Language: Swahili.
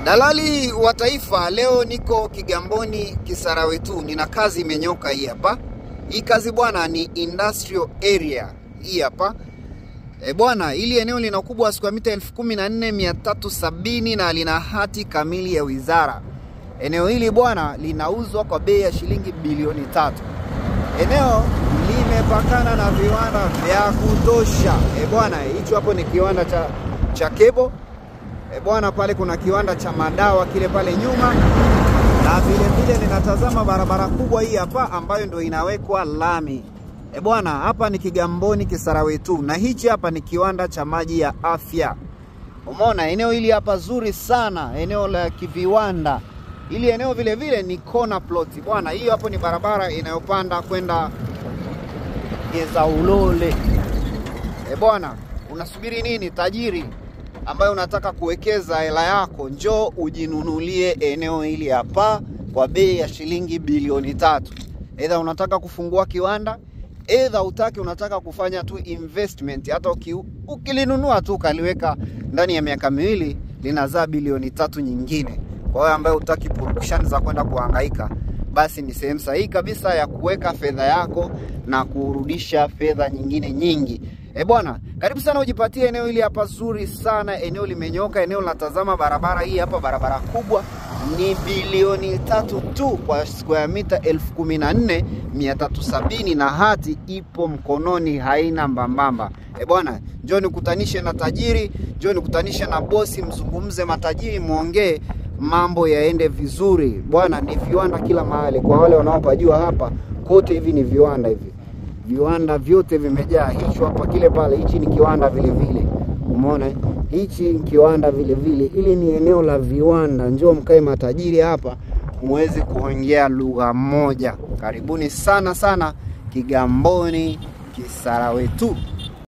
Dalali wa Taifa, leo niko Kigamboni Kisarawe tu, nina kazi imenyoka hii hapa. Hii kazi bwana ni industrial area hii hapa. E bwana, hili eneo lina ukubwa wa square mita 14,370 na lina hati kamili ya wizara. Eneo hili bwana linauzwa kwa bei ya shilingi bilioni 3. Eneo limepakana na viwanda vya kutosha. E bwana, hicho hapo ni kiwanda cha kebo. E bwana, pale kuna kiwanda cha madawa kile pale nyuma. Na vile vile ninatazama barabara kubwa hii hapa ambayo ndio inawekwa lami. E bwana, hapa ni Kigamboni Kisarawe tu, na hichi hapa ni kiwanda cha maji ya afya. Umeona eneo hili hapa zuri sana, eneo la kiviwanda. Hili eneo vile vile ni corner plot. Bwana, hiyo hapo ni barabara inayopanda kwenda Gezaulole. E bwana, unasubiri nini tajiri ambaye unataka kuwekeza hela yako? Njoo ujinunulie eneo hili hapa kwa bei ya shilingi bilioni 3. Either unataka kufungua kiwanda, either utaki unataka kufanya tu investment. Hata ukilinunua tu kaliweka ndani ya miaka miwili linazaa bilioni 3 nyingine. Kwa wewe ambaye hutaki purukushani za kwenda kuhangaika, basi ni sehemu sahihi kabisa ya kuweka fedha yako na kurudisha fedha nyingine nyingi. E bwana, karibu sana ujipatie eneo hili hapa zuri sana. Eneo limenyoka, eneo linatazama barabara hii hapa, barabara kubwa. Ni bilioni 3 tu kwa square mita 14,370 na hati ipo mkononi, haina mbambamba. E bwana, njoo nikutanishe na tajiri, njoo nikutanishe na bosi, mzungumze matajiri, muongee mambo yaende vizuri. Bwana, ni viwanda kila mahali. Kwa wale wanaopajua hapa kote hivi ni viwanda hivi. Viwanda vyote vimejaa. Hicho hapa kile pale, hichi ni kiwanda vile vile. Umeona? Hichi ni kiwanda vile vile. Hili ni eneo la viwanda. Njoo mkae matajiri hapa muweze kuongea lugha moja. Karibuni sana sana Kigamboni Kisarawe tu.